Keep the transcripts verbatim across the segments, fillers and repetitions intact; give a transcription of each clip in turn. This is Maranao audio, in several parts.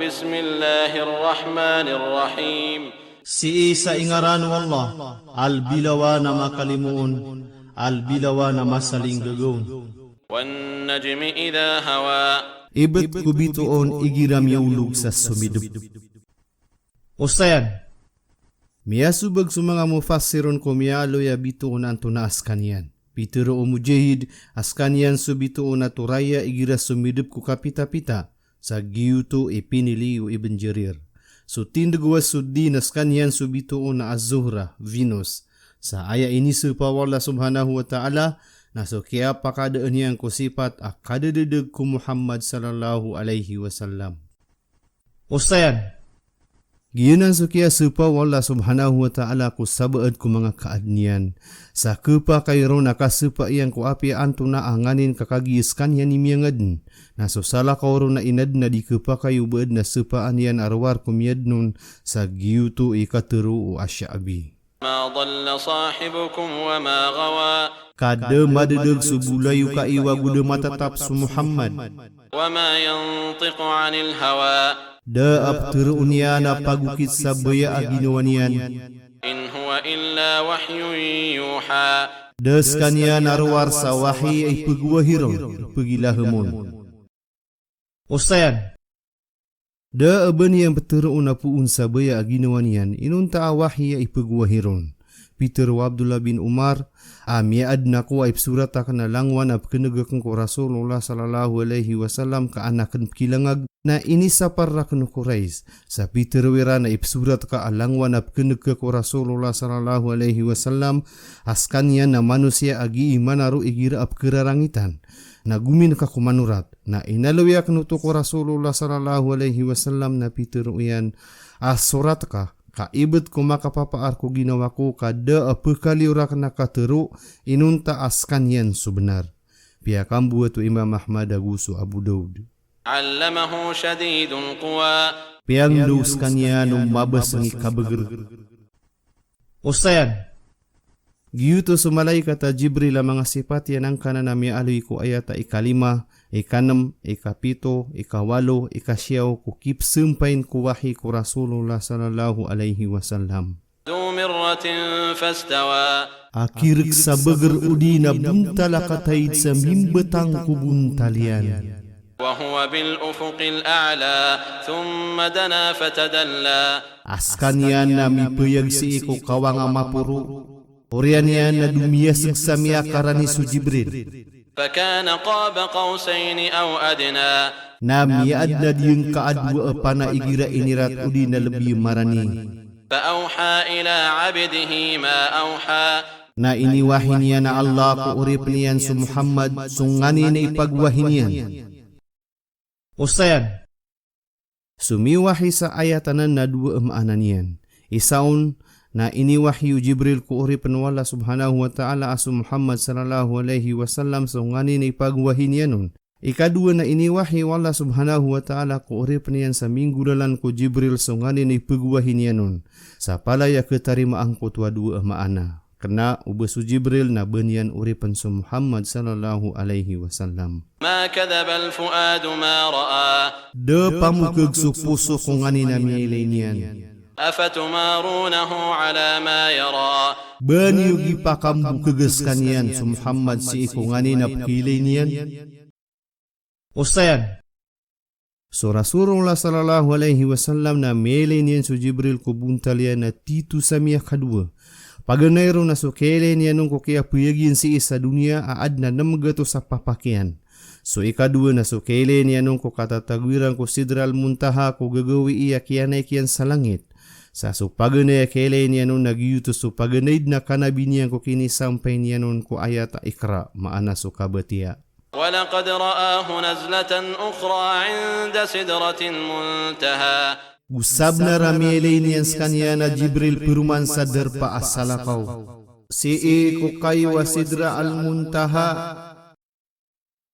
Bismillahir Rahmanir Rahim. Sii sa ingaran o Allah, Albilawan a Makalimoon, Albilawan a Masalinggagaon. Wan najmi idha hawa. Ibet ko bitoon igira miyaolog sa somidep. Osayan. Miyasobag so manga mufassirun ko miyaaloy a bitoon antonaa a sekaniyan. Pitero o Mujahid a sekaniyan so bitoon a toraya igira somidep ko kapitapita, sa giyoto i pinili o Ibn Jarir. So tindeg o As-Suddi na sekaniyan so bitoon a Az-Zuhra, Venus. Sa aya inisepa o Allah subhanahu wa ta'ala, na so kiyapakadaan iyan ko sipat a kadededeg ko Muhammad sallallahu alaihi wasallam. Osayan. Giyanan so kiyasepa o Allah subhanahu wa ta'ala ko sabaad ko manga kaadn iyan. Sa kepakay ron a kasepa iyan ko apiya antonaa nganin ka kagiya sekaniyan i miyangadn. Na so salakaw ron na inadn a di kepakay o ba adn a sepaan iyan a rowar ko miyadn on sa giyoto i katero o Ash-Sha'bi. Ma dalla sahibukum wa ma ghawa. Ka da madedeg so bolayoka i wago da matatap so Muhammad. Wa ma yantiqu anil hawa. Da a peteroon iyan a pagokit sa baya a ginawa niyan. In huwa illa wahyun yuha. Da sekaniyan a rowar sa wahi a ipegowahi ron, ipegilahem on. Osayan. Da a ba niyan peteroon a poon sa baya a ginawa niyan, inonta a wahi a ipegowahi ron. Pitero o Abdullah bin Umar, a miyaadn ako a ipesorat aken a langowan a pekeneg aken ko Rasulullah sallallahu alaihi wasallam ka an aken pekilangag, na inisapar raken o Quraysh. Sa pitero iran a ipesorat ka a langowan a pekeneg ka ko Rasulullah sallallahu alaihi wasallam, a sekaniyan na manosiya a gii manaro igira a pekerarangitan. Na gomin ka ko manorat. Na inaloy aken oto ko Rasulullah sallallahu alaihi wasallam na pitero iyan a sorat ka, ka ibet ko makapapaar ko ginawa ko ka da a pekaliyo raken a katero inonta a sekaniyan so benar. Piyakamboat o Imam Ahmad ago so Abu Daud. Allamahu shadidul quwa. Piyangndao sekaniyan o mabaseng i kabeger. Osayan. Giyoto so malaikat a Jibril a manga sipat iyan angkanan a miyaaloy ko ayat a ikalima, ikanem, ikapito, ikawalo, ikasiyaw ko kipesempayin ko wahi ko Rasulullah sallallahu alaihi wasallam. Dhu mirratin fastawa. A kirek sa beger odi na bontal a kataid sa mimbetang ko bontal iyan. Wa huwa bil ufuqil a'la, thumma dana fatadalla. A sekaniyan na mipayag sii ko kawang a maporo. Oriyan iyan na domiyaseg sa miyakarani so Jibril. Fakana qaba qawsayni aw adna. Na miyaadn a di ngka a dowa a pana igira inirat odi na lebi marani. Fa awha ila abdihi ma awha. Na iniwahi niyan a Allah ko oripen iyan so Muhammad so nganin a ipagwahi niyan. Osayan. So miwahi sa ayat anan na dowa a maana niyan. Isa on, na iniwahi o Jibril ko oripen o Allah subhanahu wa ta'ala a so Muhammad sallallahu alaihi wasallam so nganin a ipagwahi niyan on. Ikadowa na iniwahi o Allah subhanahu wa ta'ala ko oripen iyan sa minggolalan ko Jibril so nganin a ipagwahi niyan on. Sa palaya ketarima angkoto a dowa a maana. Kena o ba so Jibril na ba niyan oripen so Muhammad sallallahu alaihi wasallam. Ma kadhabal fuadu ma ra'a. Da pamokeg so poso ko nganin a miyailay niyan. Afatumarunahu ala ma yara. Ba niyo gii pakambokega sekaniyan so Muhammad sii ko nganin a pekiilay niyan. Osayan. So Rasulullah sallallahu alaihi wasallam na miyailay niyan so Jibril ko bontal iyan a tito sa miyakadowa. Paganay ron na so kiyailay niyan on ko kiyapayag iyan sii sa doniya a aden a nem gatos a papak iyan. So ikadowa na so kiyailay niyan on ko katatago iran ko Sidra al-Muntaha ko gagawii a kiyanaik iyan sa langit. Sa so paganay a kiyailay niyan on na giyoto so paganay den a kanabi niyan ko kinisampay niyan on ko ayat a Iqra, maana so kabatiya. Walaqad ra'ahu nazlatan ukhra 'inda sidratil muntaha. Go sabnar a miyailay niyan sekaniyan a Jibril peroman sa darpa a salakaw. Sii ko kayo a Sidra al-Muntaha.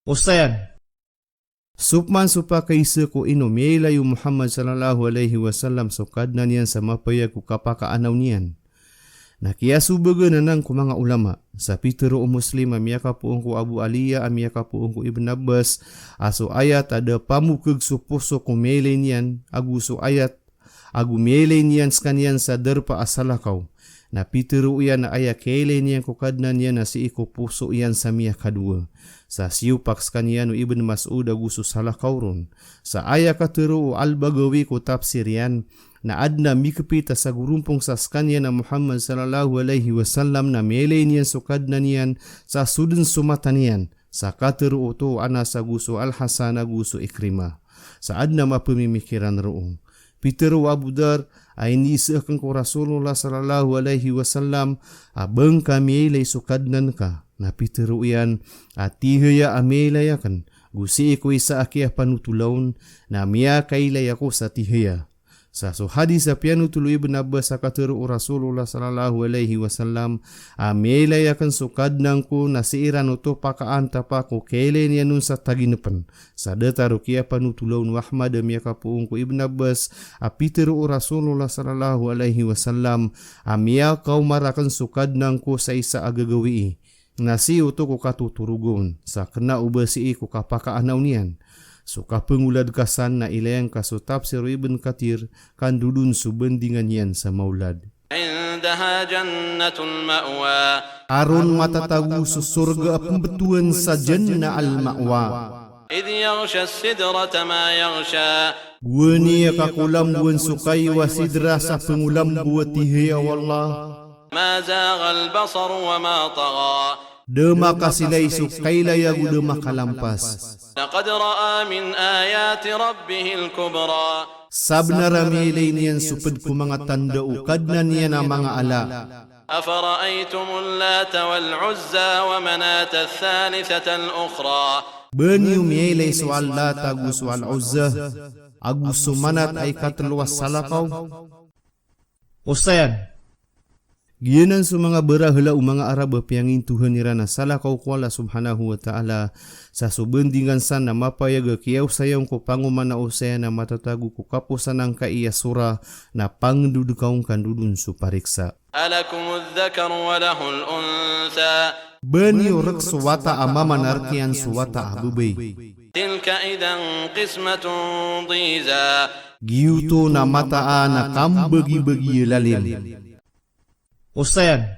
Osayan. Sopman so pakaisa ko ino miyailay o Muhammad sallallahu alaihi wasallam so Kadnan iyan sa mapayag ko kapakaanaw niyan. Na kiyasobagan anan ko manga ulama. Sa pitharo o Muslim a miyakapoon ko Abu Aliya a miyakapoon ko Ibn Abbas a so ayat a da pamokhag so poso ko miyailay niyan, ago so ayat ago miyailay niyan skaniyan sa darpa a salakaw. Na pitharo iyan a aya kiyailay niyan ko Kadnan iyan na sii ko poso iyan sa miyakadowa. Sa siyopak skaniyan o Ibn Mas'ud ago so salakaw ron. Sa aya katharo o Al-Baghawi ko tafsir iyan, na adn a mikpit a sagorompong sa skaniyan a Muhammad sallallahu alaihi wasallam na miyailay niyan so Kadnan iyan sa so dn so mata niyan. Sa katharo oto o Anas ago so Al-Hasan ago so Ikrimah. Sa adn a mapamimikiran roo. Pitharo o Abu Dharr a iniiza akn ko Rasulullah sallallahu alaihi wasallam a ba ngka miyailay so Kadnan ka. Na pitharo iyan a tihaya a miyailay akn, go sii ko isa a kiyapanothola on, na miyakailay ako sa tihaya. Sa so hadis a piyanotol o Ibn Abbas a katharo o Rasulullah sallallahu alaihi wasallam a miyailay akn so Kadnan ko na sii ran oto pakaantapa ko kiyailay niyan on sa taginpn. Sa datar o kiyapanothola on o Ahmad a miyakapoon ko Ibn Abbas a pitharo o Rasulullah sallallahu alaihi wasallam a miyakaoma rakn so Kadnan ko sa isa a gagawii. Na sii oto ko katotorogon, sa kna o ba sii ko kapakaanaw niyan. So kapngolad ka san na ilay angka so tafsir o Ibn Kathir, kandodon so bandingan iyan sa maolad. عندها جنة المأوى. A ron matatago so sorga a pmbtowan sa Jannah al-Ma'wa. إذ يغشى السدرة ما يغشى. Gowani a kakolambowan so kaiwa Sidra sa pngolambo a tihaya o Allah. ما زاغ البصر وما طغى. Da makasilay so kailay ago da makalampas. لقد رأى من آيات ربه الكبرى. Sabnar a miyailay niyan so pd ko manga tanda o Kadnan iyan a manga ala. أفرأيتم اللات والعزى ومناة الثالثة الأخرى. Ba niyo miyailay so Allat ago so Al-Uzza, ago so Manat a ikatlo a salakaw? Osayan. Giyanan so manga barahla o manga Arab a piyangintohan iran a salakaw ko Allah Subhanahu wa Ta'ala, sa so bandingan san na mapayag a kiyaosaya on ko pangomana osayan a matatago ko kaposan angkai a surah na pangndodkaw on kandodon so pariksa. ألكم الذكر وله الأنثى. Ba niyo rk so wata a mama na rk iyan so wata a babay. تلك إذا قسمة ضيزى. Giyoto na mataan a kambagibagi a lalim. Osayan.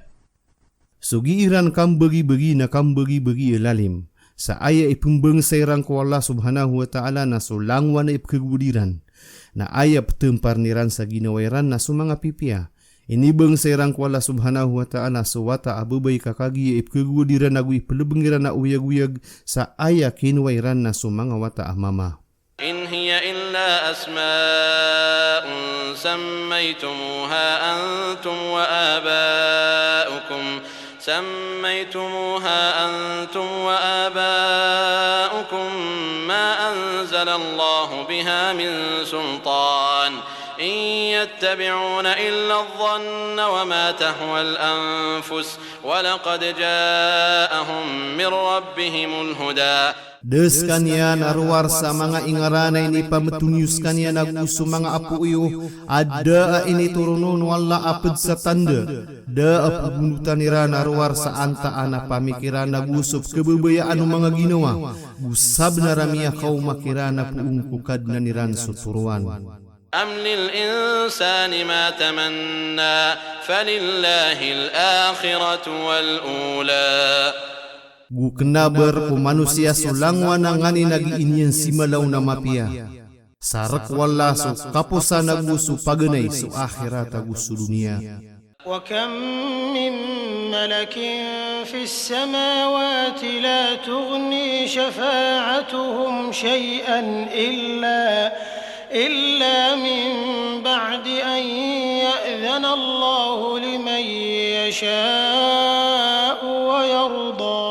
So giiran kambagibagi na kambagibagi a lalim. Sa aya ipmbangsa iran ko Allah Subhanahu wa Ta'ala na so langowan a ipkhagowad iran. Na aya ptmparn iran sa ginawa iran na so manga pipiya. Inibangsa iran ko Allah Subhanahu wa Ta'ala so wata a babay ka kagiya ipkhagowad iran ago iplbng iran a oyagoyag sa aya kinowa iran na so manga wata a mama. إن هي إلا أسماء سميتموها أنتم وآباؤكم، سميتموها أنتم وآباؤكم ما أنزل الله بها من سلطان، إن يتبعون إلا الظن وما تهوى الأنفس، ولقد جاءهم من ربهم الهدى. Da skaniyan a rowar sa manga ingaran a inipamtoniyo skaniyan ago so manga apo iyo, a da a initoron on o Allah a pd sa tanda. Da a pgonotan iran a rowar sa antaan a pamikiran ago so pkhababayaan o manga ginawa, go sabnar a miyakaoma kiran a poon ko Kadnan iran so toroan. أم للإنسان ما تمنى فلله الآخرة والأولى. Go kna ba rk o manosiya so langowan a nganin a gii niyan simalaw na mapiya. Sa rk o Allah so kaposan ago so paganay so akhirat ago so doniya. وكم من ملك في السماوات لا تغني شفاعتهم شيئا إلا، إلا من بعد أن يأذن الله لمن يشاء ويرضى.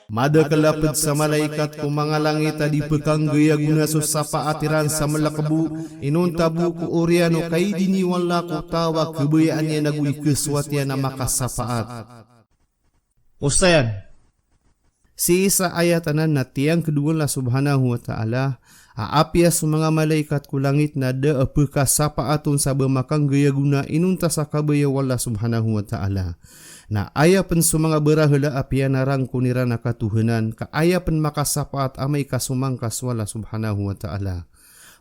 Madakl a pd sa malaikat ko manga langit a di pkhanggay a gona so sapaat iran sa mlk bo, inonta bo ko oriyan o kaidini o Allah ko taw a khabayaan iyan ago ikhasowat iyan a makasapaat. Osayan. Sii sa ayat anan na tiyangkd o Allah Subhanahu wa Ta'ala a apiya so manga malaikat ko langit na da a pkasapaat on sa ba makanggay a gona inonta sa kabaya o Allah subhanahu wa ta'ala. Na aya pn so manga barahala a piyanarangkon iran a katohanan, ka aya pn makasapaat amay ka so mangka so Allah subhanahu wa ta'ala.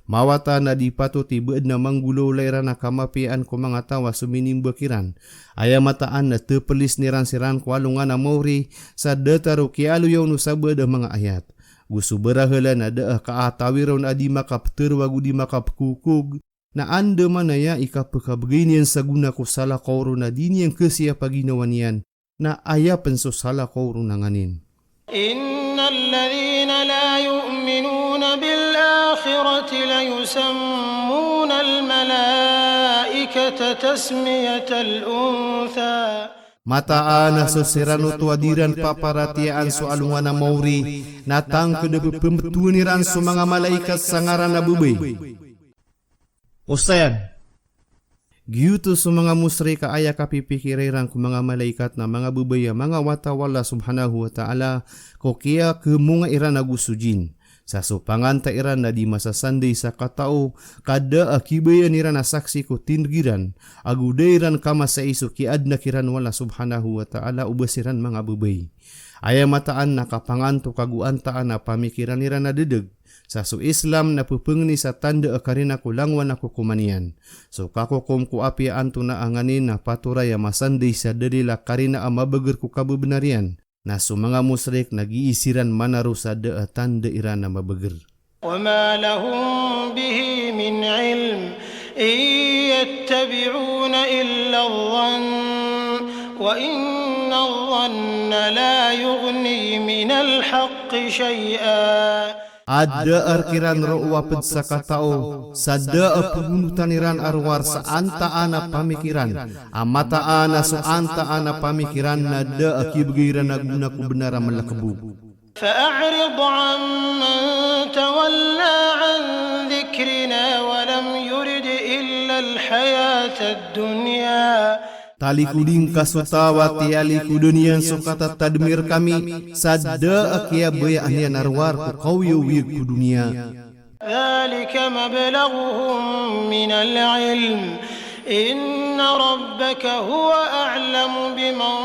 Mawata na di patot i ba adn a manggolawla iran a kamapiyaan ko manga taw a sominimbag iran. Aya mataan na tplisn iran siran ko alongan a maori, sa datar o kiyaaloya on o sabaad a manga ayat. Go so barahala na da a kaatawi ron a di makaptaro ago di makapkokog, na andamanaya i kapkabgay niyan sa gona ko salakaw ron a di niyan khasiyapa ginawa niyan, na aya pn so salakaw ron a nganin. إن الذين لا يؤمنون بالآخرة ليسمون الملائكة تسمية الأنثى. Mataan a so siran oto a di ran paparatiyayaan so alongan a maori, na tangkd a ppmbtowan iran so manga malaikat sa ngaran a babay. Osayan. Giyoto so manga mushrik a aya kapipikira iran ko manga malaikat na manga babay a manga wata o Allah subhanahu wa ta'ala, ko kiyakemonga iran ago so jinn. Sa so panganta iran na di masasanday sa katao, ka da a kibayaan iran a saksi ko tindg iran, ago da iran kamasai so kiyaadna kiran o Allah subhanahu wa ta'ala o ba siran manga babay. Aya mataan na kapangantok ago antaan a pamikiran iran a ddag. Sa so Islam na pphangni sa tanda a karina ko langowan a kokoman iyan. So kakokom ko apiya antonaa nganin na patoray a masanday sa dalil a karina a mabagr ko kababnar iyan. Na so manga mushrik na gii siran manaro sa da a tanda iran a mabagr. وما لهم به من علم إن يتبعون إلا الظن وإن الظن لا يغني من الحق شيئا. A da a rk iran roo a pd sa katao, sa da a pgonotan iran a rowar sa antaan a pamikiran, a mataan a so antaan a pamikiran na da a kibgay iran a gona ko bnar a mlkbo. فأعرض عمن تولى عن ذكرنا ولم يرد إلا الحياة الدنيا. Talikodi ngka so taw a tiyalikod iyan so katatadmi rkami, sa da a kiyabayaan iyan a rowar ko kaoyagoyag ko doniya. ذلك مبلغهم من العلم إن ربك هو أعلم بمن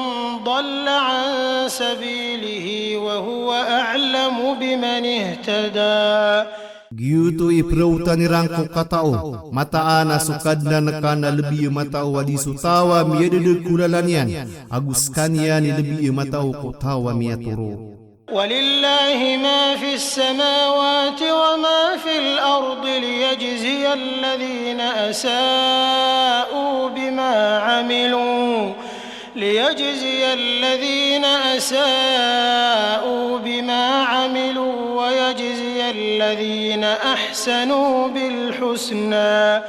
ضل عن سبيله وهو أعلم بمن اهتدى. Giyoto i praotan iran ko katao, mataan a so Kadnan ka na lbi a matao a di so taw a miyadadg ko lalan iyan, ago skaniyan i lbi a matao ko taw a miyatoro. ولله ما في السماوات وما في الأرض ليجزي الذين أساءوا بما عملوا، ليجزي الذين أساءوا بما عملوا ويجزي الذين أحسنوا بالحسنى.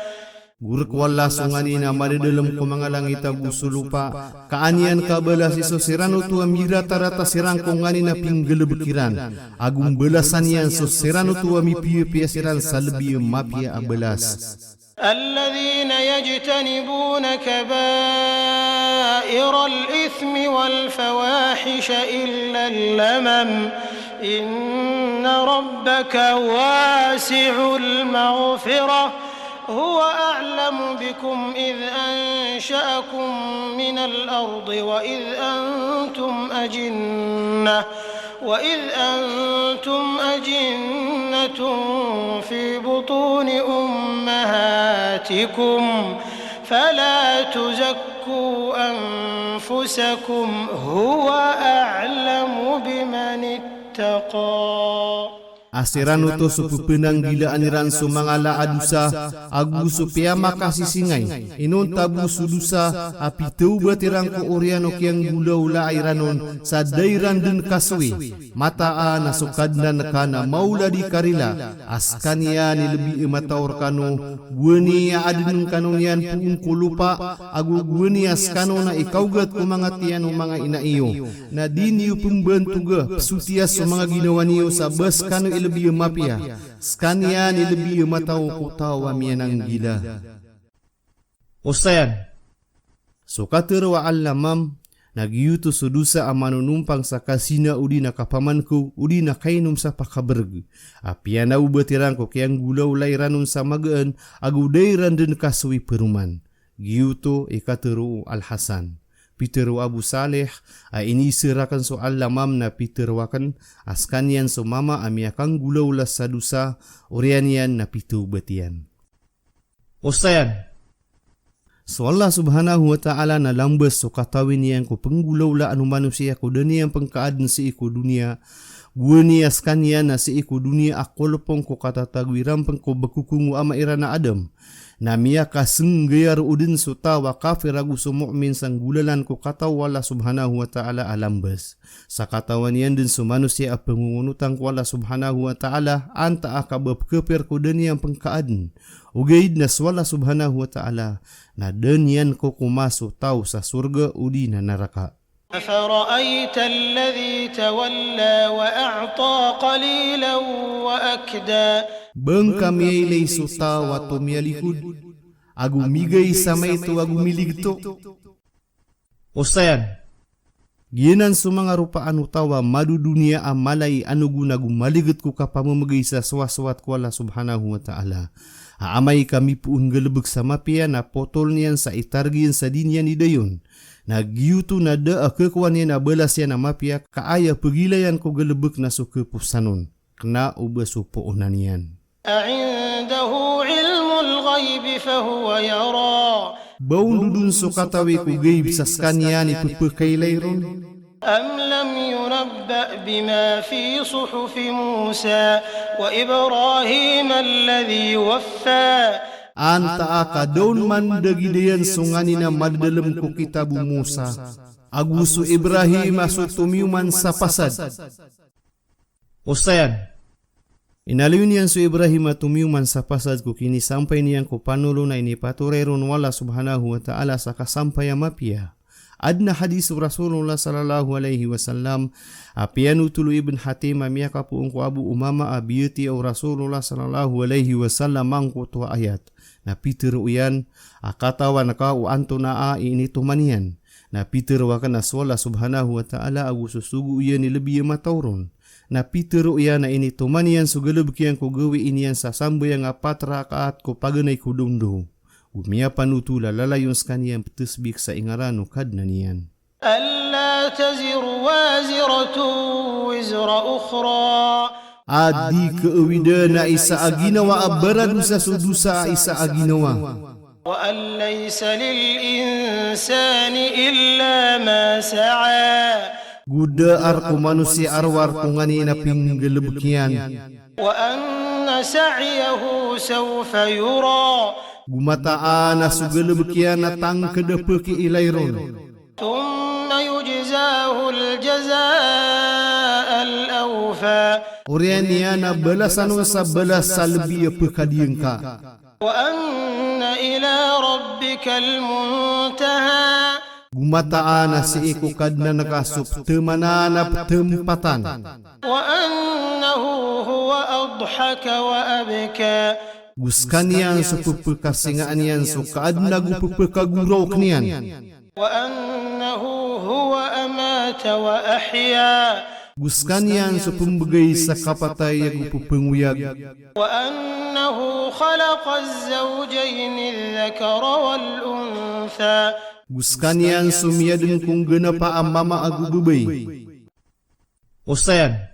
Go rk o Allah so nganin a madadalm ko manga langit ago so lopa, ka an iyan kabalasi so siran oto a miratarata siran ko nganin a pinggalbk iran, ago mbalasan iyan so siran oto a mipiyapiya siran sa lbi a mapiya a balas. الذين يجتنبون كبائر الإثم والفواحش إلا اللمم إن ربك واسع المغفرة هو أعلم بكم إذ أنشأكم من الأرض وإذ أنتم أجنة، وإذ أنتم أجنة في بطون أمهاتكم فلا تزكوا أنفسكم هو أعلم بمن اتقى. A siran oto so pphanggilaan iran so manga la a dosa, ago so piyamakasisingay, inonta bo so dosa a pitawbat iran ko oriyan o kiyanggolawlaa iran on, sa da iran dn kasowi. Mataan a so Kadnan ka na maolad i karila, a skaniyan i lbi a matao rkano, gowani a adn kano niyan poon ko lopa, ago gowani a skano na ikaogat ko manga tiyan o manga ina iyo. Na di niyo pmbantoga, psotiya so manga ginawa niyo sa ba skano i lbi a mapiya, skaniyan i lbi a matao ko taw a miyananggila. Osayan. So katharo a Allamam, Na giyoto so dosa a manonompang sa kazina odi na kapamankaw odi na kainom sa pakabrg. Apiya na obat iran ko kiyanggolawla iran on sa magaan, ago da iran dn kasowi paroman. Giyoto i katharo o Al-Hasan. Pitharo o Abu Salih, a iniiza rakn so Allah mam na pitharo akn, a skaniyan so mama a miyakanggolawla sa dosa, oriyan iyan na pithawbat iyan. Osayan. So Allah subhanahu wa ta'ala na lambas so katawi niyan ko pnggolawlaan o manosiya ko da niyan pngkaadn sii ko doniya, gowani a skaniyan na sii ko doniya a kolpong ko katatago iran pn ko bkokong o ama iran a Adam. Na miyakasnggaya roo dn so taw a kafir ago so mu'min sa nggolalan ko kataw o Allah subhanahu wa ta'ala a lambas. Sa katawan iyan dn so manosiya a pngongonotan ko Allah subhanahu wa ta'ala, antaa ka ba pkhapir ko da niyan pngkaadn. Ogaid na so Allah subhanahu wa ta'ala, na da niyan kokoma so taw sa sorga odi na naraka. أفرأيت الذي تولى وأعطى قليلا وأكدى. Ba ngka miyailay so taw a tomiyalikod, ago migay sa maito ago miligto. Osayan. Giyanan so manga ropaan o taw a madodoniya a mala i anogon ago maligit ko kapamamgay sa sowasowat ko Allah subhanahu wa ta'ala. A amay ka mipoon nggalbk sa mapiya na potol niyan sa itarg iyan sa di niyan idayon. Na giyoto na da a khakowa niyan a balas iyan a mapiya ka aya pgilayan ko galbk na so khaposan on. Kna o ba so poonan iyan. أعنده علم الغيب فهو يرى. Ba ondodon so katawi ko gayb sa skaniyan i pphakailay ron. أم لم ينبأ بما في صحف موسى وإبراهيم الذي وفى. Antaa ka da on mandagidayan so nganin a madadalm ko kitab o Musa, ago so Ibrahim a so tomiyoman sa pasad. Osayan. Inaloy niyan so Ibrahim a tomiyoman sa pasad ko kinisampay niyan ko panolon a inipatoray ron o Allah subhanahu wa ta'ala sa kasampay a mapiya. Adn a hadis o Rasulullah sallallahu alaihi wasallam, a piyanothol o Ibn Hatim a miyakapoon ko Abu Umama a biyatiya o Rasulullah sallallahu alaihi wasallam angkoto a ayat. Na pitharo iyan, a katawan ka o antonaa i initoman iyan. Na pitharo akn a so Allah subhanahu wa ta'ala ago so sogo iyan i lbi a mataw ron. Na pitharo iyan a initoman iyan so galbk iyan ko gawii niyan sa sambayang a pat rakaat ko paganay ko dawndaw. Go miyapanothol a lalayon skaniyan pthasbik sa ingaran o Kadnan iyan. ألا تزر وازرة وزر أخرى. A di khaawida na isa a ginawa a baradosa so dosa a isa a ginawa. وأن ليس للإنسان إلا ما سعى. Go da a rk o manosiya a rowar ko nganin a pinggalbk iyan. وأن سعيه سوف يرى. Go mataan a so galbk iyan na tangkd a pkiilay ron. ثم يجزاه الجزاء الأوفى. Oriyan iyan a balasan on sa balas sa lbi a pkadiyangka. وأن إلى ربك المنتهى. Go mataan a sii ko Kadnan ka so pthaman a pthampatan. وأنه هو أضحك وأبكى. Go skaniyan so pphakasingaan iyan so Kadnan ago pphakagoraok niyan. وأنه هو أمات وأحيا. Go skaniyan so pmbgay sa kapatay ago pphangoyag. وأنه خلق الزوجين الذكر والأنثى. Go skaniyan so miyadn ko ngganapa a mama ago babay. Osayan.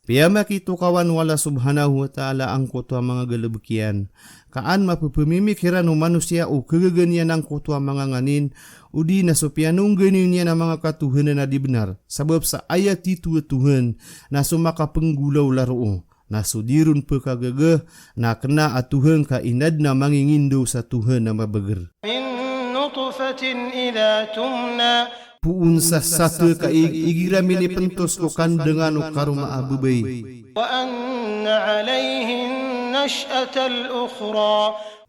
Piyamakitokawan o Allah subhanahu wa ta'ala angkoto a manga galbk iyan. Ka an mapphamikiran o manosiya o khagaga niyan angkoto a manga nganin, odi na so piyanonggani niyan a manga katohanan a di bnar. Sabap sa aya titho a Tohan, na so makapnggolawla roo. Na so di ron pkhagaga, na kna a Tohan ka inadn a mangingindaw sa Tohan a mabagr. من نطفة إذا تمنى. Poon sa sat ka i-, igira minipntos ko kandngan o karoma a babay. وأن عليه النشأة الأخرى.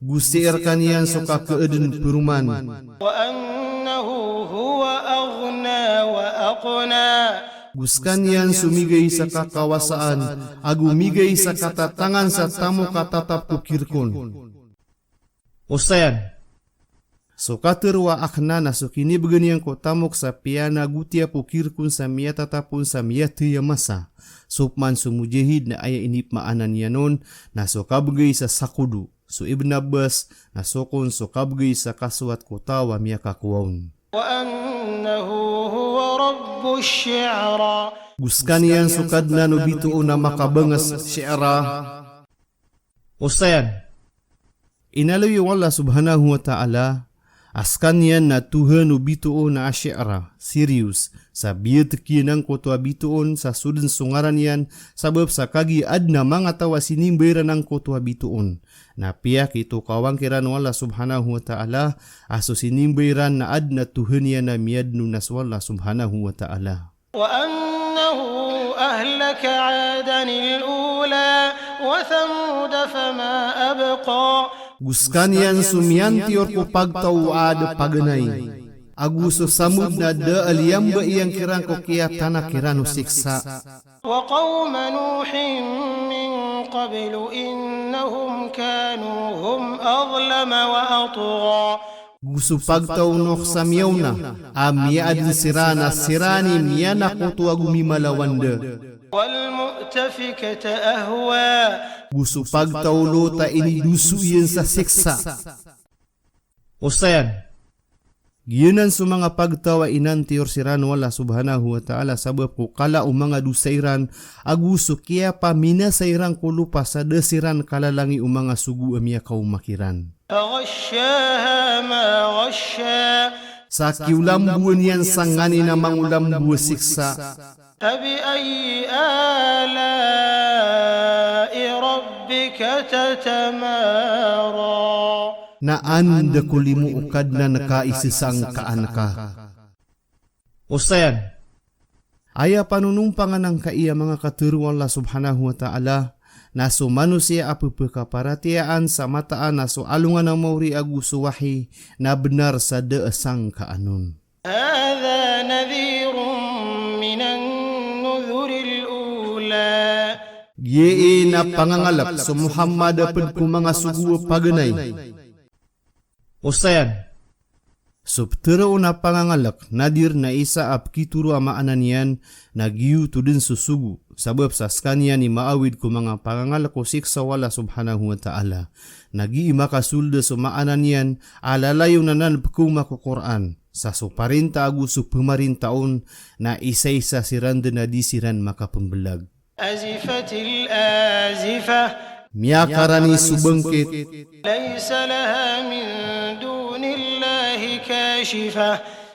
Go sii rkaniyan so kakaadn paroman. وأنه هو أغنى وأقنى. Go skaniyan so migay sa kakawasaan, ago migay sa katatangan sa tamok a tatap ko kirkon. Osayan. So katharo a akna na so kinibgan iyan ko tamok sa piyanagotiya ko kirkon sa miyatatapon sa miyathay a masa. So pman so mujahid na aya inipmaana niyan on na so kabgay sa sakodo. So Ibn Abbas na so kon so kabgay sa kasowat ko taw a miyakakowa on. وأنه هو رب الشعرى. Go skaniyan so Kadnan o bitoon a makabangas, Shi'ra. Osayan, inaloy o Allah subhanahu wa ta'ala a skaniyan na Tohan o bitoon a Shi'ra, Sirius, sa biyatk iyan angkoto a bitoon sa so dn so ngaran iyan, sabap sa kagiya adn a manga taw a sinimba iran angkoto a bitoon. Na piyakitokawan kiran o Allah subhanahu wa ta'ala a so sinimba iran na adn a tohan iyan a miyadn on a so Allah subhanahu wa ta'ala. وأنه أهلك عادا الأولى وثمود فما أبقى. Go skaniyan so miyantiyor ko pagtaw o Ad paganay, ago so Samud na da a liyamba iyan kiran ko kiyatana kiran o siksa. وقوم نوح من قبل إنهم كانوا هم أظلم وأطغى. Go so pagtaw o Nuh sa miyaona a miyaadn siran a siran i miyanakoto ago mimalawan da. والمؤتفكة أهوى. Go so pagtaw o Lut a inidoso iyan sa siksa. Osayan, giyanan so manga pagtaw a inantiyor siran o Allah subhanahu wa ta'ala sabap ko kala o manga dosa iran, ago so kiyapaminasa iran ko lopa sa da siran kalalangi o manga sogo a miyakaoma kiran. فغشاها ما غشى. Sa kiyolambowan iyan sangkanin a mangolambo a siksa. فبأي آلاء ربك تتمارى. Na anda ko limo o Kadnan ka i sasangkaan ka? Osayan, aya panonompangan angkai a manga katharo o Allah subhanahu wa ta'ala, na so manosiya a pphakaparatiyayaan sa mataan a so alongan a maori ago so wahi na bnar sa da a sangkaan on. هذا نذير من النذر الأولى. Giyai na pangangalk so Muhammad a pd ko manga sogo a paganay. Osayan, so ptharoon a pangangalk, nadhir, na isa a pkitharo a maana niyan na giyoto dn so sogo, sabap sa skaniyan i maawid ko manga pangangalk o siksa o Allah subhanahu wa ta'ala. Na gii makasold a so maana niyan a lalayon anan pkaoma ko Qur'an, sa so parinta ago so pmarinta on na isaisa siran dn a di siran makapmblag. أزفت الآزفة. Miyakarani so bangkit. ليس لها من دون الله كاشفة.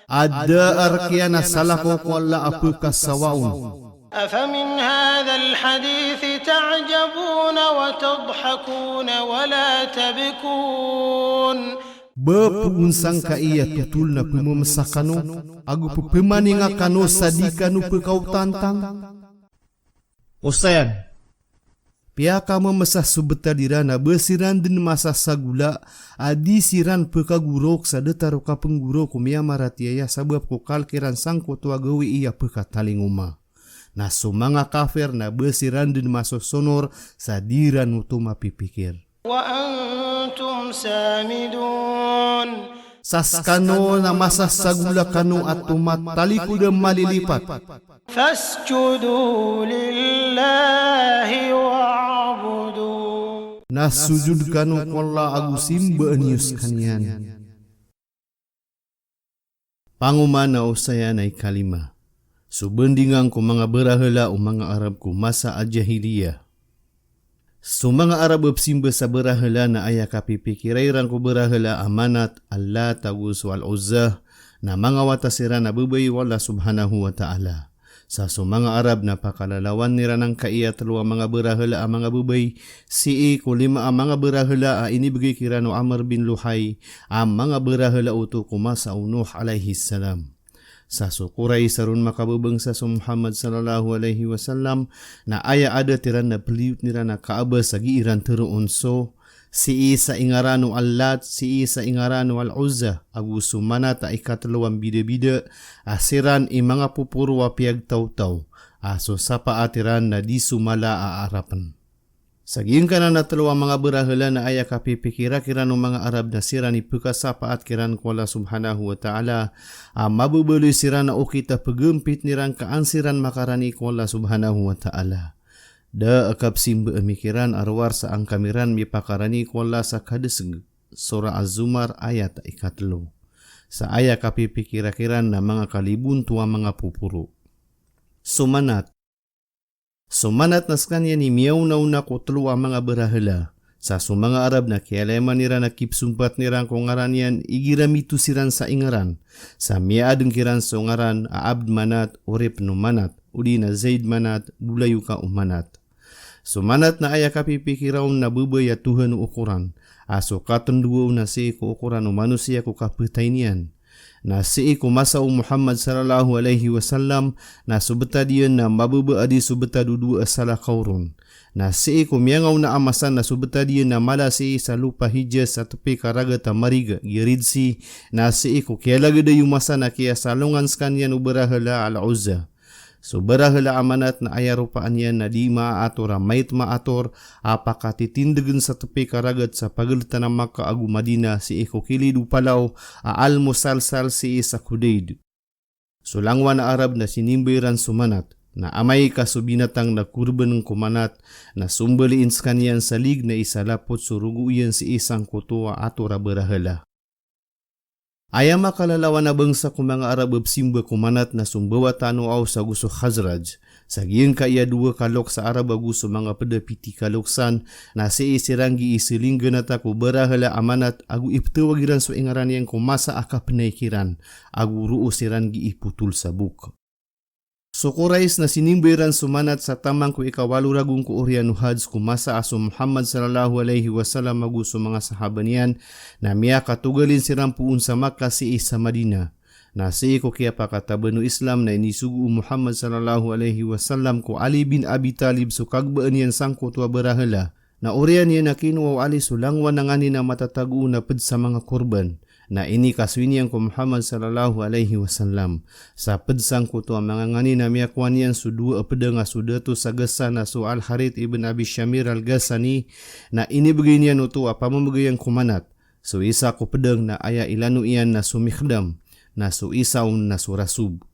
A da a rk iyan a salakaw ko Allah a pkasawa on. أفمن هذا الحديث تعجبون وتضحكون ولا تبكون. Ba poon sangkai a totol na pmamsa kano, ago ppmaninga kano sa di kano pkaotantang? Osayan, piyakamamsa so btad iran a ba siran dn masasagola a di siran pkagorok sa datar o kapnggorok o miyamaratiyaya sabap ko kalk iran sangkoto a gawii a pkatalingoma. Na so manga kafir na ba siran dn masosonor sa di ran oto mapipikir. وأنتم سامدون. Sa skano na masasagola kano a tomatalikod a malilipat. فاسجدوا لله واعبدوا. Na sojod kano ko Allah ago simbaa niyo skaniyan. Pangoma na osayan a ikalima. So bandingan ko manga barahala o manga Arab ko masa a jahiliya. So manga Arab a psimba sa barahala na aya kapipikira iran ko barahala a Manat, Allat, ago so Al-Uzza, na manga wata siran a babay o Allah subhanahu wa ta'ala. Sa so manga Arab na pakalalawan iran angkai a tlo a manga barahala a manga babay, sii ko lima a manga barahala a inibgay kiran o Amr bin Luhay, a manga barahala oto ko masa o Nuh alayhis salam. Sa so Quraysh a ron makababangsa so Muhammad sallallahu alayhi wasallam, na aya adat iran na pliyot iran a Kaaba sa gii ran tharoon so, sii sa ingaran o Allat, sii sa ingaran o Al-Uzza, ago so Manat a ikatlo a mbidabida, a siran i manga poporo a piyagtawtaw, a so sapaat iran na di so mala a arapn. Sa giyangkanan a telo a manga barahala na aya kapipikira kiran o manga Arab na siran i pekasapaat kiran ko Allah Subhanahu wa Ta'ala, a mababaloy siran a okit a pegampit iran ka an siran makarani ko Allah Subhanahu wa Ta'ala. Da a kapsimba ami kiran a rowar sa angkami ran mipakarani ko Allah sa kadeseg. Surah Az-Zumar, ayat ikatelo. Sa aya kapipikira kiran na manga kalibonto a manga poporo. So Manat. So Manat na sekaniyan i miyaonaona ko telo a manga barahala. Sa so manga Arab na kiyalayaman iran a kipsompat iran ko ngaran iyan igira mito siran sa ingaran. Sa miyaadeng kiran so ngaran a Abd Manat, oripen o Manat, odi na Zaid Manat, bolayoka o Manat. So Manat na aya kapipikira on na babay a tohan o okoran. A so katendowa on na sii ko okoran o manosiya ko kapetay niyan. Na sii ko masa o Muhammad sallallahu alaihi wasallam, na so betad iyan na mababa a di so betad o dowa a salakaw ron. Na sii ko miyangaona a masa na so betad iyan na mala sii sa lopa Hijaz sa tepi ka ragat a mariga, giya Red Sea, na sii ko kiyalagad a iyo masa na kiyasalongan sekaniyan o barahala a Al-Uzza. So barahala a Manat na aya ropaan iyan na di maator a maitma a tor a pakatitindegen sa tepi ka ragat sa pageltan a Makkah ago Madinah sii ko kilid o palaw a Al-Musalsal sii sa Khudaid. So langowan a Arab na sinimba iran so Manat, na amay ka so binatang na korbanen ko Manat, na sombaliin sekaniyan sa lig na isa lapot so rogo iyan sii sangkoto a ator a barahala. Aya makalalawan a bangsa ko manga Arab a psimba ko Manat na so mbawataan o Aus ago so Khazraj. Sa giyangkaya dowa ka loks a Arab ago so manga ped a piti ka loks san, na sii siran gii selingganata ko barahala a Manat ago ipetawag iran so ingaran iyan ko masa a kapenay kiran, ago roo siran gii potol sa bok. So Quraysh na sinimba iran so Manat sa taman ko ikawalo ragon ko oriyan o Hajj ko masa a so Muhammad sallallahu alaihi wasallam ago so manga sahaba niyan na miyakatogalin siran poon sa Makkah sii sa Madinah. Na sii ko kiyapakataban o Islam na inisogo o Muhammad sallallahu alaihi wasallam ko Ali bin Abi Talib so kagebaan iyan sangkoto a barahala. Na oriyan iyan a kinowa o Ali so langowan a nganin a matatago na ped sa manga korban. Na inikasoy niyan ko Muhammad sallallahu alaihi wasallam. Sa ped sangkoto a manga nganin a miyakowa niyan so dowa a pedang a so dato sa Ghassan a so Al-Harith ibn Abi Shamir Al-Ghassani, na inibegay niyan oto a pamemegayan ko Manat. So isa ko pedang na aya ilano iyan na so Mikhdam, na so isa on na so Rasub.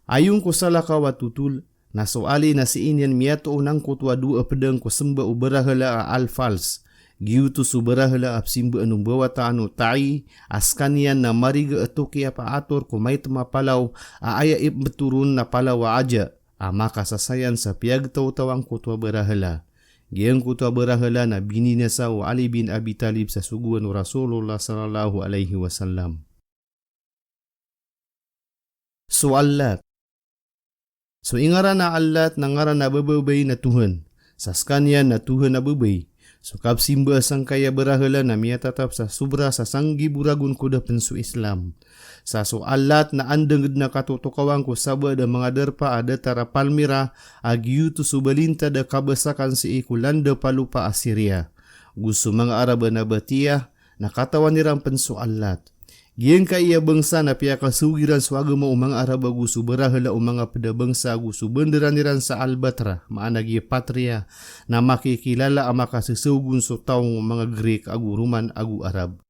Ayon ko salakaw a totol, na so Ali na sii niyan miyatoon angkoto a dowa a pedang ko semba o barahala a Al-Fals. Giyoto so barahala a pesimbaan o mbawataan o Ta'i, a sekaniyan na mariga a toki a paator ko maitma a palaw, a aya ipembetoron na palaw a Aja, a makasasayan sa piyagtawtaw angkoto a barahala. Giyangkoto a barahala na bininasa o Ali bin Abi Talib sa sogoan o Rasulullah sallallahu alaihi wasallam. So Allat. So ingaran a Allat na ngaran a bababay na tohan. Sa sekaniyan na tohan a babay. So kapsimba sangkaya barahala na miyatatap sa sobra sa sanggibo ragon ko da pen so Islam. Sa so Allat na andang den a katotokawan ko sabaad a manga darpa a datar a Palmyra, a giyoto so balintad a kabasakan sii ko landap a lopa a Syria. Go so manga Arab a Nabatiyah, na katawan iran pen so Allat. Giyangkaya bangsa na piyakasogo iran so agama o manga Arab ago so barahala o manga ped a bangsa ago so bandaran iran sa Albatra, maana giya Patria, na makikilala a makasesaog on so taw o manga Greek ago Roman ago Arab.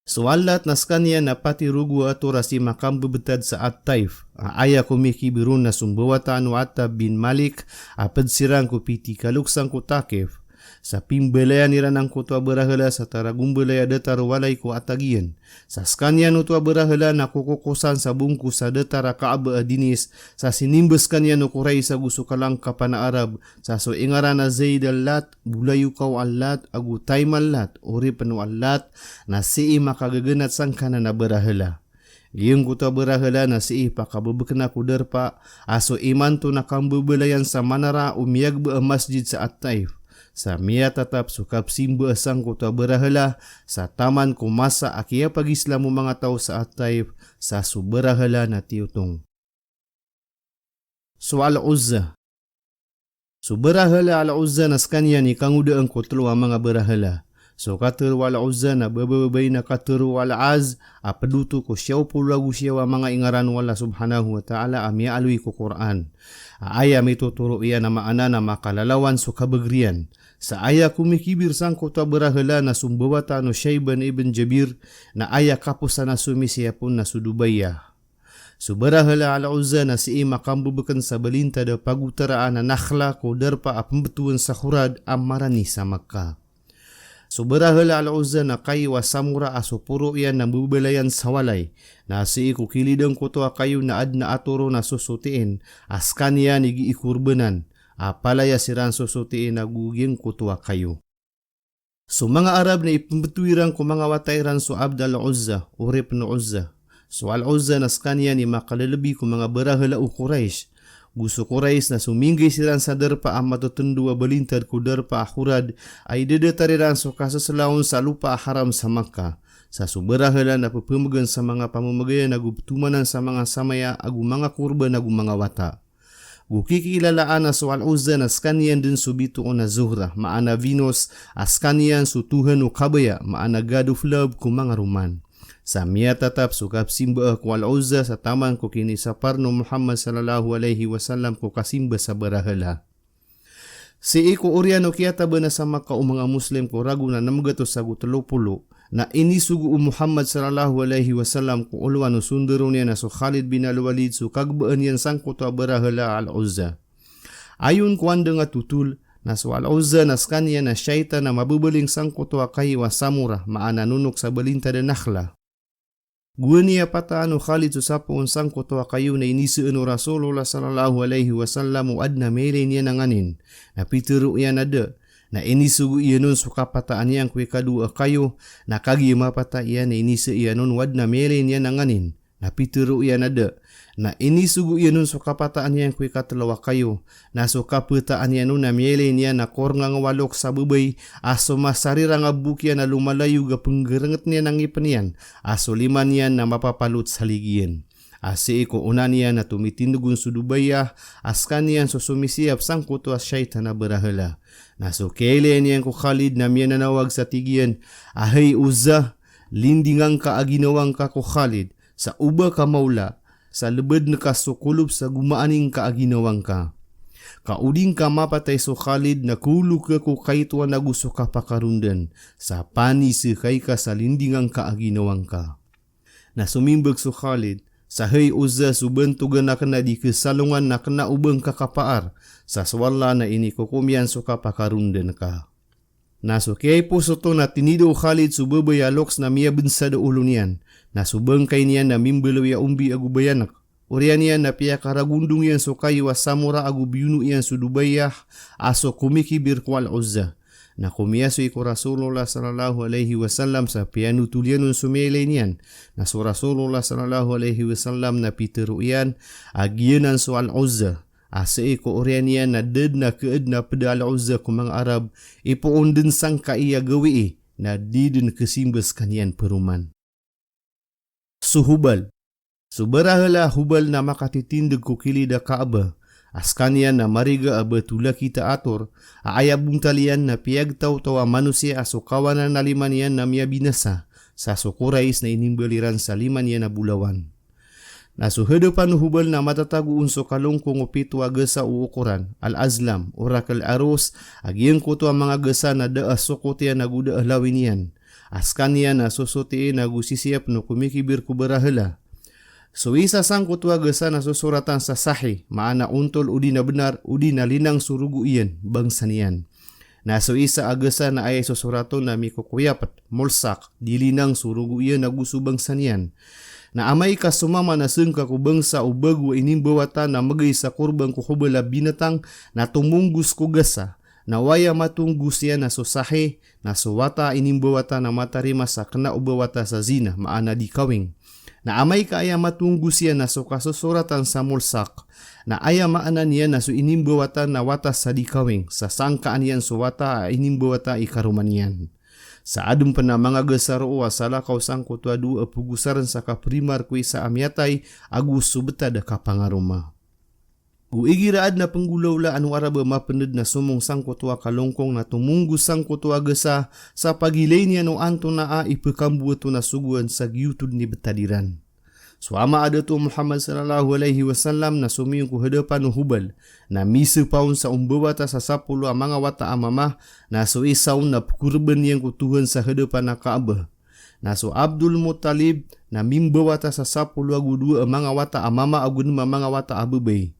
So Allat na sekaniyan na pati rogo a ator a si makambebetad sa At-Taif, a aya komikiber on na so mbawataan o Attab bin Malik, a ped siran ko piti ka lokes angkoto a Thaqif. Sa pimbalayan iran angkoto a barahala sa taragombalay a datar o walay ko atag iyan. Sa sekaniyan oto a barahala na kokokosan sa bongkos a datar a Kaaba a dinis, sa sinimba sekaniyan o Quraysh ago so kalangkapan a Arab, sa so ingaran a Zaid Allat, bolayoka o Allat, ago Taym Allat, oripen o Allat, na sii makagaganat sangkanan a barahala. Giyangkoto a barahala na sii pakabebekena ko darpa, a so imanto na kambebelayan sa manara o miyagba a masjid sa At-Taif. Sa miyatatap so kapsimba sangkoto a barahala, sa taman ko masa a kiyapagislam o manga taw sa At-Taif, sa so barahala na tiyotong. So Al-Uzza. So barahala Al-Uzza na sekaniyan i kangodaan ko telo a manga barahala. So katharo o Al-Uzza na babababay na katharo o Al-Azz, a pd oto ko siyaw polo ago siyaw a manga ingaran o Allah subhanahu wa ta'ala a miyaaloy ko Qur'an. A aya mitotoro iyan a maana na makalalawan so kabagr iyan. Sa aya komikibir sangkoto a barahala na so mbawataan o Shayban ibn Jabir, na aya kaposan a somisiyap on na so Dubaiyah. So barahala a Al-Uzza na sii makambebeken sa balintad a pagotaraan a Nakhla ko darpa a pembetowan sa Khurad a marani sa Makkah. So barahala a Al-Uzza na kayo a samora a so poro iyan na mbebelayan sa walay. Na sii ko kilid angkoto a kayo na aden a ator on a sosotiin, a sekaniyan i gii korbanan, a palaya siran sosotiin ago giyangkoto a kayo. So manga Arab na ipembeto iran ko manga wata iran so Abd al-Uzza, oripn o Uzza. So Al-Uzza na sekaniyan i makalelebi ko manga barahala o Quraysh. Go so Quraysh na so minggay siran sa darpa a matetendo a balintad ko darpa a Khurad, a idadatar iran so kasesela on sa lopa a haram sa Makkah. Sa so barahala na pepemegen sa manga pamemegay ago petomanan sa manga samaya ago manga korban ago manga wata. Go kikilalaan a so Al-Uzza na sekaniyan den so bitoon a Zuhra, maana Venus, a sekaniyan so tohan o kabaya, maana god of love ko manga Roman. Sa miyatatap so kapsimbaa ko Al-Uzza sa taman ko kinisapar o Muhammad sallallahu alaihi wasallam ko kasimba sa barahala. Sii ko oriyan o kiyataban a sa Makkah o manga Muslim ko ragon a nem gatos ago telo polo, na inisogo o Muhammad sallallahu alaihi wasallam ko olowan o sondaro niyan a so Khalid bin Al-Walid so kagebaan iyan sangkoto a barahala a Al-Uzza. Ayon ko andang a totol, na so Al-Uzza na sekaniyan a shaytan a mabebeling sangkoto a kayo a samora, maana nonok sa balintad a Nakhla. Gowani a pataan o Khalid so sapoon sangkoto a kayo na iniseen o Rasulullah sallallahu alaihi wasallam o aden a miyailay niyan a nganin. Na pitero iyan a da. Na inisogo iyan on so kapataan iyan ko ikadowa a kayo, na kagiya mapatay iyan na inise iyan on o aden a miyailay niyan a nganin. Na pitero iyan a da. Na inisogo iyan on so kapataan iyan ko ikatelo a kayo, na so kapataan iyan on na miyailay niyan a korngang a walok sa babay, a so masarirang a bok iyan a lomalayog a penggerenget niyan a ngipen iyan, a so lima niyan na mapapalot sa ligi iyan. A sii ko ona niyan na tomitindeg on so Dubaiyah, a sekaniyan so somisiyap sangkoto a shaytan a barahala. Na so kiyailay niyan ko Khalid na miyananawag sa tig iyan a, "Hay Uzza, lindinga ngka a ginawa ngka ko Khalid, sa oba ka maola, sa lebeden ka so kolop sa gomaani ngka a ginawa ngka. Ka o di ngka mapatay so Khalid na kaolog ka ko kaitoan ago so kapakarondan, sa paniseka ika sa lindinga ngka a ginawa ngka." Na somimbag so Khalid, sa, "Hay Uzza, so bantogan aken na di kesalongan na kena o ba ngka kapaar, sa so Allah na inikokom iyan so kapakarondan ka." Na so kiyaipos oto na tinido o Khalid so babay a loks na miyabensad a olo niyan, na so bangkay niyan na mimbaloy a ombi ago bayanek. Oriyan iyan na piyakaragondong iyan so kayo a samora ago biyono iyan so Dubaiyah a so komikibir ko Al-Uzza. Na komiyasoy ko Rasulullah sallallahu alaihi wasallam sa piyanotol iyan on so miyailay niyan. Na so Rasulullah sallallahu alaihi wasallam na pitero iyan a giyanan so Al-Uzza. A sii ko oriyan iyan na da den a kaadn a ped a Al-Uzza ko manga Arab, ipoon den sangkai a gawii, na di den kesimba sekaniyan peroman. So Hubal. So barahala a Hubal na makatitindeg ko kilid a Kaaba, a sekaniyan na mariga a ba tolakit a ator, a aya bontal iyan na piyagtawtaw a manosiya a so kawanan a lima niyan na miyabinasa, sa so Quraysh na inimbal iran sa lima niyan a bolawan. Na so hadapan o Hubal na matatago on so kalongkong o pito a gasa o okoran, Al-Azlam, Urak Al-Arus, a giyangkoto a manga gasa na da a sokot iyan ago da a lawin iyan. A sekaniyan na sosotiin ago sisiyapn o komikibir ko barahala. So isa sangkoto a gasa na sosoratan sa sahih, maana ontol odi na benar, odi na linang so rogo iyan, bangsa niyan. Na so isa a gasa na aya isosorat on na mikokoyapt, mulsaq, di linang so rogo iyan ago so bangsa niyan. Na amay ka somama na sengka ko bangsa o bago a inimbawata na megay sa korban ko Hubal a binatang, na tomonggos ko gasa, na o aya matonggos iyan na so sahih, na so wata a inimbawata na matarima sa kena o bawata sa zina, maana di kawing. Na amay ka aya matonggos iyan na so kasosoratan sa mulsaq, na aya maana niyan na so inimbawata na wata sa di kawing, sa sangkaan iyan so wata a inimbawata i karoma niyan. Sa aden pen a manga gasa roo a salakaw sangkoto a dowa a pogosaren sa kaprimar ko isa a miyatay ago so betad a kapangaroma. Go igira adn a penggolawlaan o Arab a mapnd na somong sangkoto a kalongkong na tomonggos sangkoto a gasa sa pagilay niyan o antonaa i pekamboat on a sogoan sa giyoto dn i btad iran. So ama a dato o Muhammad sallallahu alaihi wasallam na somiyong ko hadapan o Hubal, na misepa on sa ombawata sa sapolo a manga wata a mama, na so isa on na pkorbn iyan ko Tohan sa hadapan a Kaaba. Na so Abdul Muttalib na mimbawata sa sapolo ago dowa a manga wata a mama ago nm a manga wata a babay.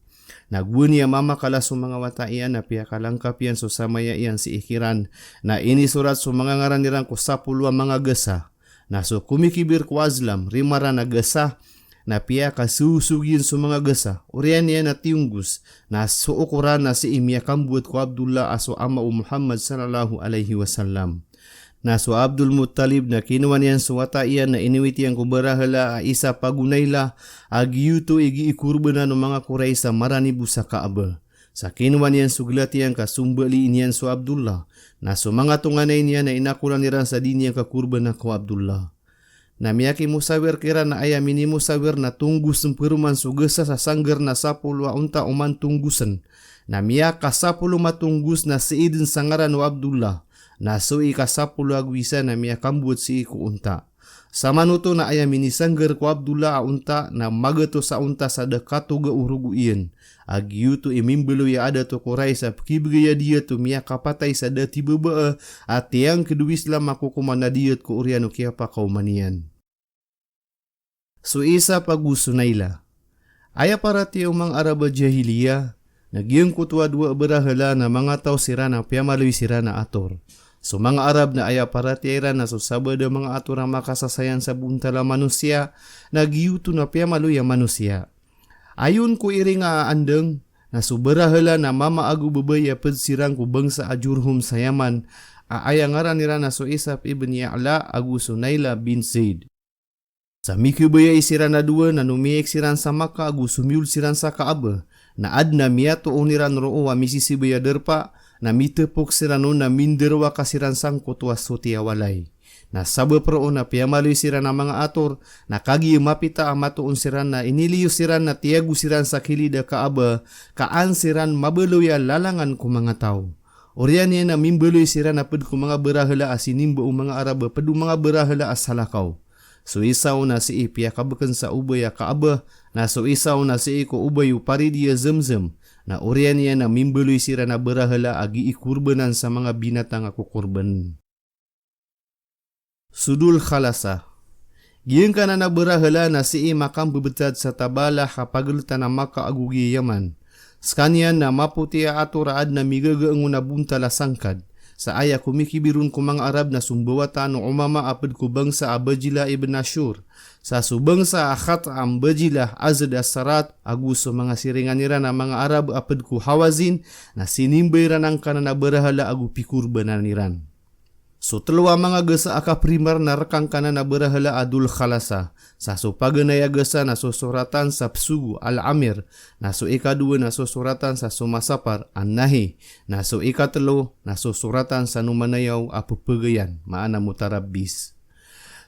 Na gowani a mamakala so manga wata iyan na piyakalangkap iyan so samaya iyan sii kiran. Na inisorat so manga ngaran iran ko sapolo a manga gasa. Na so komikibir ko Azlam, rima ran a gasa, na piyakasosog iyan so manga gasa. Oriyan iyan na tiyonggos, na so okoran na sii miyakamboat ko Abdullah a so ama o Muhammad sallallahu alaihi wasallam. Na so Abdul Muttalib na kinowa niyan so wata iyan na inowit iyan ko barahala a isa pagonay la a giyoto i gii korbanan o manga Quraysh a maranibo sa Kaaba. Sa kinowa niyan so glat iyan ka sombalin iyan so Abdullah. Na so manga tonganay niyan na inakolan iran sa di niyan kakorbana ko Abdullah. Na miyakimosawir kiran na aya minimosawir na tonggosn paroman so gasa sa sanggar na sapolo a onta oman tonggosn. Na miyakasapolo matonggos na sii dn sa ngaran o Abdullah. Na so ikasapolo ago isa na miyakamboat sii ko onta. Samanoto na aya minisanggar ko Abdullah a onta na magatos a onta sa da katoga o rogo iyan. A giyoto i mimbaloy a adat o Quraysh a pkibgay a diyat o miyakapatay sa da tibabaa a tiyangkd o Islam a kokoman a diyat ko oriyan o kiyapakaoma niyan. So Isaf ago so Naila. Aya paratiyaya o manga Arab a jahiliya, na giyangkoto a dowa a barahala na manga taw siran a piyamaloy siran a ator. So manga Arab na aya paratiyaya iran na so sabaad a manga ator a makasasayan sa bontal a manosiya, na giyoto na piyamaloy a manosiya. Ayon ko iring a andang, na so barahala na mama ago babay a pd siran ko bangsa a Jurhum sa Yaman, a aya ngaran iran na so Isaf ibn Ya'la ago so Naila bin Zaid. Sa mikabayai siran a dowa na nomiyaik siran sa Makkah ago somiyold siran sa Kaaba, na adn a miyatoon iran roo a misisibay a darpa, na mitpok siran on na mindarowaka siran sangkoto a soti a walay. Na sabap roo na piyamaloy siran a manga ator, na kagiya mapita a matoon siran na iniliyos siran na tiyago siran sa kilid a Kaaba, ka an siran mabaloy a lalangan ko manga taw. Oriyan iyan na mimbaloy siran a pd ko manga barahala a sinimba o manga Arab a pd o manga barahala a salakaw. So isa on na sii piyakabkn sa obay a Kaaba, na so isa on na sii ko obay o paridi a Zamzam, na oriyan iyan na mimbaloy siran a barahala a gii korbanan sa manga binatang a kokorban. So Dhul Khalasa. Giyangkanan a barahala na sii makambebetad sa Tabalah a pagltan a Makkah ago giya Yaman. Skaniyan na mapoti a ator a adn a migagaang on a bontal a sangkad. Sa aya komikibir on ko manga Arab na so mbawataan o Umama a pd ko bangsa a Bajila ibn Ashur. Sa so bangsa a Khat'am, Bajila, Azd as-Sarat, ago so manga siringan iran a manga Arab a pd ko Hawazin, na sinimba iran angkanan a barahala ago pikorbanan iran. So tlo a manga gasa a kaprimar na rk angkanan a barahala a Dhul Khalasa. Sa so paganay a gasa na sosoratan sa psogo, Al-Amir, na so ikadowa na sosoratan sa somasapar, An-Nahi, na so ikatlo na sosoratan sa nomanayaw a ppagayan, maana mutarabbis.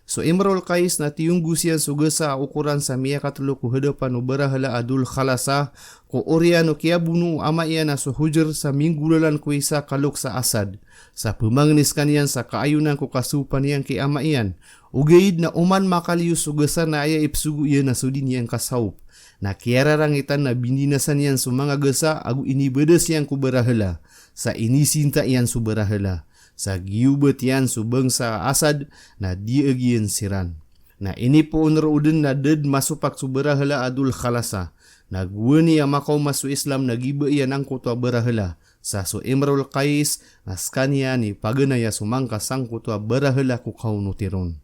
So Imrul Qais na tiyonggos iyan so gasa a okoran sa miyakatlo ko hadapan o barahala a Dhul Khalasa, ko oriyan o kiyabono o ama iyan a so Hujr sa minggolalan ko isa a kalok sa Asad. Sa pmangni skaniyan sa kaayonan ko kasaopan iyan ki ama iyan. Ogaid na oman makaliyo so gasa na aya ipsogo iyan na so di niyan kasaop. Na kiyararangitan na bindinasan iyan so manga gasa ago inibadas iyan ko barahala. Sa inisinta iyan so barahala. Sa giyobat iyan so bangsa a Asad na diyaag iyan siran. Na inipoon roo dn na da dn masopak so barahala a Dhul Khalasa. Na gowani a makaoma so Islam na giba iyan angkoto a barahala. Sa so Imrul Qais na skaniyan i paganay a somangka sangkoto a barahala ko kaonoti ron.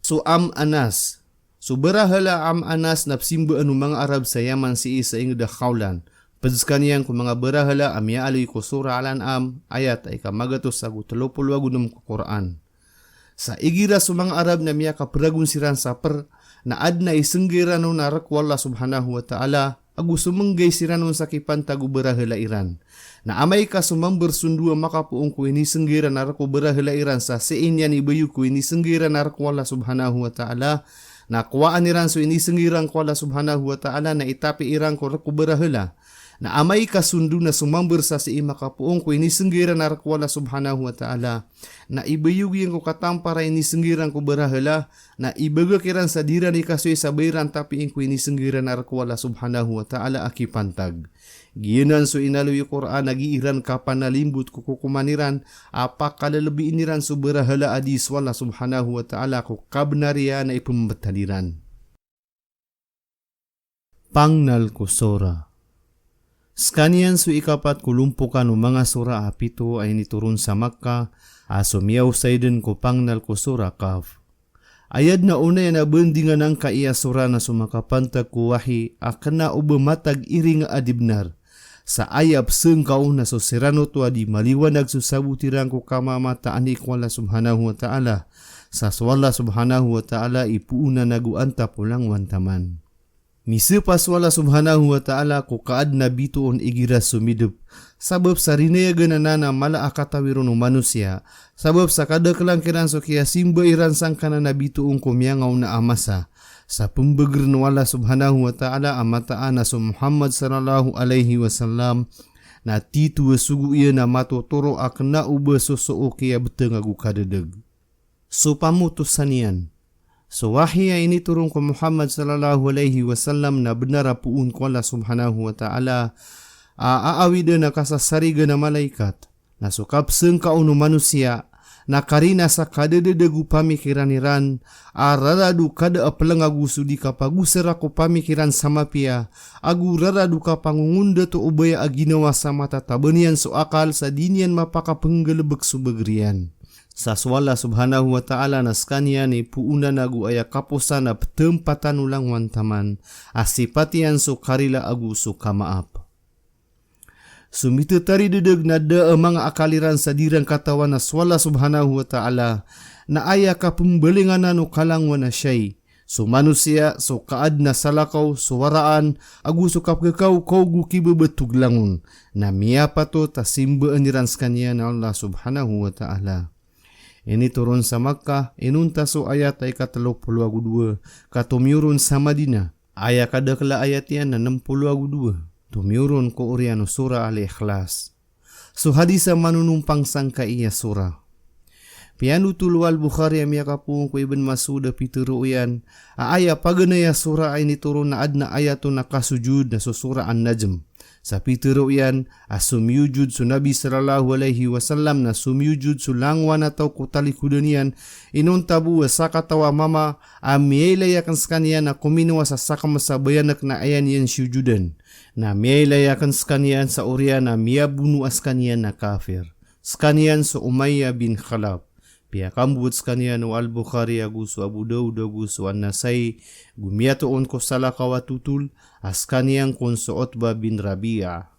So Am Anas. So barahala a Am Anas na psimbaan o manga Arab sa Yaman sii sa ingd a Khawlan. Pd skaniyan ko manga barahala a miyaaloy ko Surah Al-An'am, ayat a ikamagatos ago tlo polo ago nem ko Qur'an. Sa igira so manga Arab na miyakapragon siran sa pr, na adn a isngga iran on a rk o Allah subhanahu wa ta'ala, ago somenggay siran on sa kipantag o barahala iran. Na amay ka so mamber so ndo a makapoon ko inisngga iran a rk o barahala iran sa sii niyan ibayo ko inisngga iran a rk o Allah subhanahu wa ta'ala, na kowaan iran so inisngga iran ko Allah subhanahu wa ta'ala na itapi iran ko rk o barahala. Na amay ka sondo na somamber sa sii makapoon ko inisengga iran a rk o Allah subhanahu wa ta'ala, na ibayogi iyan ko katampar a inisengga iran ko barahala, na ibagak iran sa di iran ikasoy sa ba iran tapiin ko inisengga iran a rk o Allah subhanahu wa ta'ala a kipantag. Giyanan so inaloy o Qur'an a gii iran kapanalimbot ko kokoman iran a pakalelebiin iran so barahala a di so Allah subhanahu wa ta'ala ko kabenar iyan a ipembetad iran. Pangnal ko sura. Sekaniyan so ikapat ko lompokan o manga sura a pito a initoron sa Makkah, a somiyaosay den ko pangnal ko sura Kahf. Aya den a onaya na bandingan angkai a sura na so makapantag ko wahi a kena o ba matag iringa a di benar. Sa aya pesengka on na so siran oto a di maliwanag so sabot iran ko kamamataani ko Allah subhanahu wa ta'ala. Sa so Allah subhanahu wa ta'ala i poonan ago antap o langowan taman. Misepa so Allah subhanahu wa ta'ala ko kaaden a bitoon igira somidep. Sabap sa rinayagan anan a mala a katawi ron o manosiya. Sabap sa kadakelan kiran so kiyasimba iran sangkanan a bitoon ko miyangaona a masa. Sa pembegeren o Allah subhanahu wa ta'ala a mataan a so Muhammad sallallahu alaihi wasallam na tito a sogo iyan a matotoro a kena o ba soso o kiyabeteng ago kadedeg. So pamotosan iyan. So wahi a initoron ko Muhammad sallallahu alaihi wasallam na benar a poon ko Allah subhanahu wa ta'ala a aawiden a kasasarigan a malaikat. Na so kapesengka on o manosiya na karina sa kadededeg o pamikiran iran a rarad o kada a peleng ago so di kapagosara ko pamikiran sa mapiya ago rarad o kapangongondato o baya a ginawa sa matataben iyan so akal sa di niyan mapakapenggalebek so beger iyan. Sa so Allah subhanahu wa ta'ala na sekaniyan i poonan ago aya kaposan a petempatan o langowan taman, a sipat iyan so karila ago so kamaap. So mitataridedeg na da a manga akal iran sa di ran katawan a so Allah subhanahu wa ta'ala na aya kapembalingan anan o kalangowan a shay. So manosiya, so kaaden a salakaw, so waraan, ago so kapekekaw ko go kibebetog langon. Na miyapatot a simbaan iran sekaniyan a Allah subhanahu wa ta'ala. Initoron sa Makkah, inonta so ayat a ikatelo polo ago dowa, ka tomiyoron sa Madinah. Aya kadakel a ayat iyan na nem polo ago dowa, tomiyoron ko oriyan o Surah Al-Ikhlas. So hadis a manonompang sangkai a surah. Piyanothol o Al-Bukhari a miyakapoon ko Ibn Mas'ud a pitero iyan, a aya paganay a surah a initoron na aden a ayat on a kasojod na so Surah An-Najm. Sa pitero iyan, a somiyojod so Nabi sallallahu alaihi wasallam na somiyojod so langowan a taw ko talikodan iyan, inonta bo a sakataw a mama a miyailay aken sekaniyan a kominowa sa sakemes a bayanek na aya niyan siyojoden. Na miyailay aken sekaniyan sa oriyan a miyabono a sekaniyan a kafir. Sekaniyan so Umayyah bin Khalaf. Piyakambowat sekaniyan o Al-Bukhari ago so Abu Dawud ago so An-Nasa'i, go miyatoon ko salakaw a totol, a sekaniyan kon so Utbah bin Rabi'ah.